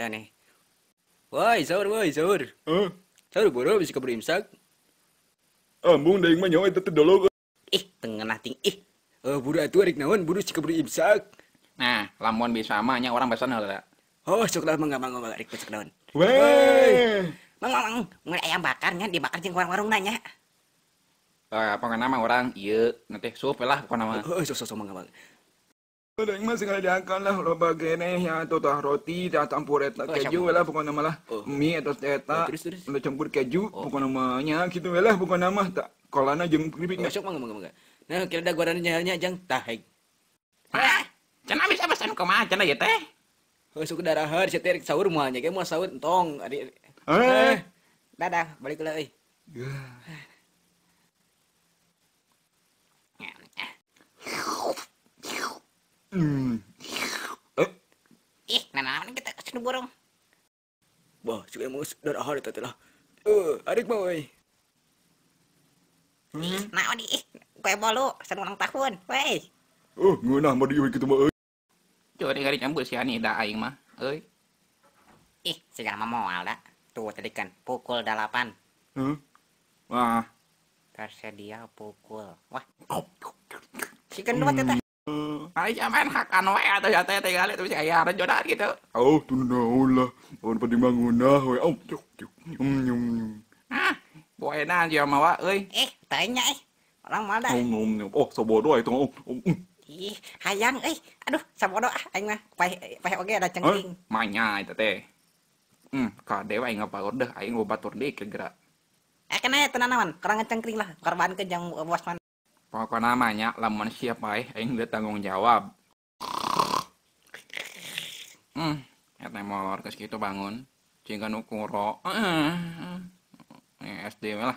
Keneh. Woi, sahur woi, sahur. Hah? Sahur buru bisa keburu imsak. Ambung da aing mah nyawa eta teh dolog. Ih, tengenah ting ih. Buru atuh arek naon buru si keburu imsak. Nah, lamun bisa mah nya urang pesan heula. Oh, sok lah mangga mangga mangga arek pesan naon. Weh. Mang mang mang ayam bakar nya dibakar jeung warung-warung nanya. Pokokna mah urang ieu nanti sup lah pokokna mah. Oh, sok sok mangga mangga. Da aing mah segala diangkan lah loba geneh nya atuh tah roti tah campur eta keju lah pokokna mah lah. Mie eta eta. Terus terus. Udah campur keju pokokna mah nya kitu we lah pokokna mah tak kolana jeung keripik. Oh, sok mangga mangga mangga. Nah, kira da gorana nya jang tah heg. Hah? Cenah bisa pesan kumaha cenah ieu teh? Heuh sok darahar sia teh sahur moal nya ge moal sahur entong ari. Dadah, balik heula euy. Ih, nanaon kita sinu borong. Wah, si emang darahar eta teh lah. Arik mah euy. Ih, naon ih, kue bolu sen ulang tahun, wey. Oh, ngeunah mah dieu kitu mah euy. Curi gari campur si ani da aing mah, euy. Ih, segala mah moal da. Tuh tadi kan pukul 8. Hah? Wah. Tersedia pukul. Wah. Si kendut eta. Ai main hakan we atuh ya teh tinggal itu si aya rejodan gitu. Oh, tuh naon lah. Oh, penting mah ngeunah we. Oh. Ah, boena jeung mawa euy. Eh, tanya eh. Orang moal da. Oh, sabodo itu. Oh. Ih, hayang euy. Aduh, sabodo ah aing mah. Paeh paeh oge ada cengking. Manya eta teh. Kade we aing ngapaur deh aing loba batur deui geura. Eh, kena ya tenanawan, kurang ngecengkring lah, korbankeun jang bos mana. Pokokna mah nya lamun siap paeh aing geus tanggung jawab. Eta molor geus kitu bangun. Cing nu kuro. SD we lah.